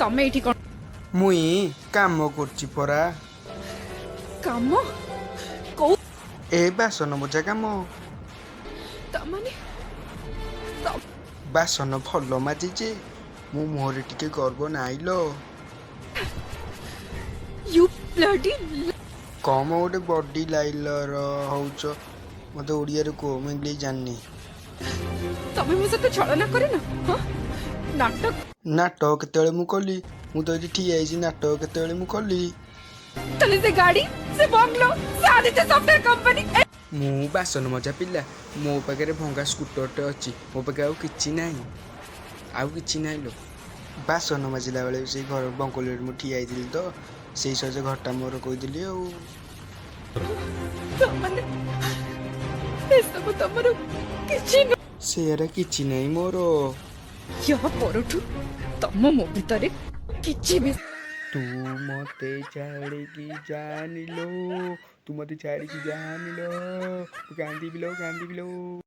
ତମେ ଏଇଠି କଣ? ମୁଇଁ କାମ କରୁଛି ପରା। କାମ କୋଉ? ଏ ବାସନ ମଜା କାମ। ତାମାନେ? ବାସନ ଭଲ ମାଜିଛି, ମୋ ମୁହଁରେ ଟିକେ ଗର୍ବ ନାଇଁ ଲୋ। You bloody କମ ଗୋଟେ ବଡି ଲାଇଲର ହଉଛ। ମତେ ଓଡ଼ିଆରେ କୁହ, ମୁଁ ଇଂଲିଶ ଜାଣିନି। ତମେ ମୋ ସହିତ ଛଳନା କରିନ? ହଁ, ନାଟକ। ନାଟକ କେତେବେଳେ ମୁଁ କଲି? ମୁଁ ତ ଏଇଠି ଠିଆ ହେଇଛି। ନାଟକ କେତେବେଳେ ମୁଁ କଲି? ତାହେଲେ ସେ ଗାଡି, ସେ ବଙ୍ଗଲୋ, ସେ ଆଦିତ୍ୟ ସଫ୍ଟୱେୟାର କମ୍ପାନୀ? ମୁଁ ବାସନ ମଜା ପିଲା। ମୋ ପାଖରେ ଭଙ୍ଗା ସ୍କୁଟରଟେ ଅଛି। ମୋ ପାଖରେ ଆଉ କିଛି ନାହିଁ, ଆଉ କିଛି ନାହିଁ ଲୋ। ବାସନ ମାଜିଲା ବେଳେ ସେଇ ଘର ବଙ୍ଗଲୋରେ ମୁଁ ଠିଆ ହେଇଥିଲି ତ, ସେଇ ସହଜେ ଘରଟା ମୋର କହିଦେଲି ଆଉ। ତାମାନେ ଏସବୁ ତମର କିଛି ନୁହଁ? ସେରା କିଛି ନାହିଁ ମୋର। ୟା ପରଠୁ ତମ ମୋ ଭିତରେ କିଛି ବି ତୁ ମତେ ଛାଡ଼ିକି ଯାନି ଲୋ, ତୁ ମତେ ଛାଡ଼ିକି ଯାନି ଲୋ, ମୁଁ କାନ୍ଦିବି ଲୋ, କାନ୍ଦିବି ଲୋ।